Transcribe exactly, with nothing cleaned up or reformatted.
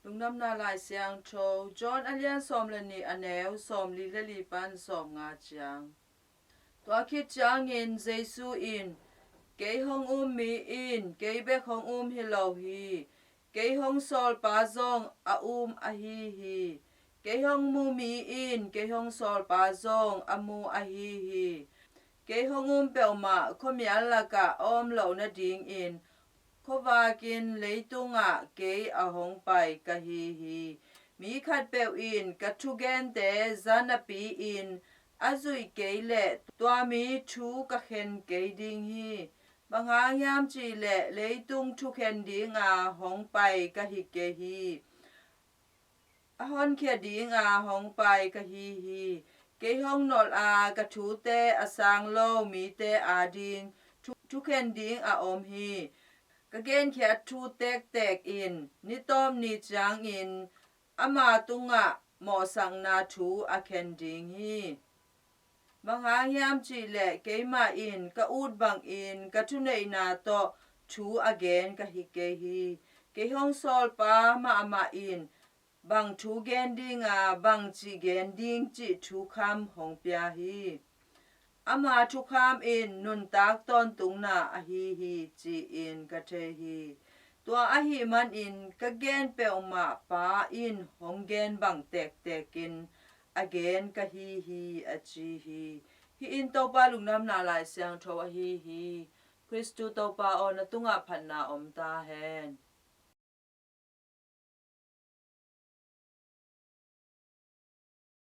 Lungdamna Lai Siangtho, John a lian sawm le nih, a neu sawm li le li pan sawm nga ciang. Tua khit ciangin Jesu in, "Kei hong um mi in kei bek hong um hi lo hi. Kei hong sawlpa zong a um ahi hi. Kei hong mu mi in kei hong sawlpa zong a mu ahi hi. Kei hong um peuhmah khuamial lakah a om loh nadingin khuavakin leitungah kei a hong pai ka hi hi. Mi khatpeuh in ka thugente za napi-in a zuih kei leh tua mi thu ka khen kei ding hi. Bang hang hiam cih leh leitung thukhen dinga hong pai ka hi kei hi. A honkhia dinga hong pai ka hi hi. Kei hong nolh a ka thute a sang lo mite ading thu, thukhen ding a om hi. Ka genkhiat thu tektek in ni tawp ni ciangin ama tungah mawhsakna thu a khen ding hi. Bang hang hiam cih leh keimah in ka ut bangin ka thuneihna tawh thu a gen ka hi kei hi. Kei hong sawlpa mahmah in bang thu gen dinga bangci gen ding cih thukham hong pia hi. Ama thukham in nuntak tawntungna ahi hi, ci-in ka thei hi. Tua ahih manin ka gen peuhmah Pa in hong gen bang tektekin a gen ka hi hi," a ci hi. Hih in Topa Lungdamna Lai Siangtho ahi hi. Khristu Topa aw, na tungah phatna om ta hen.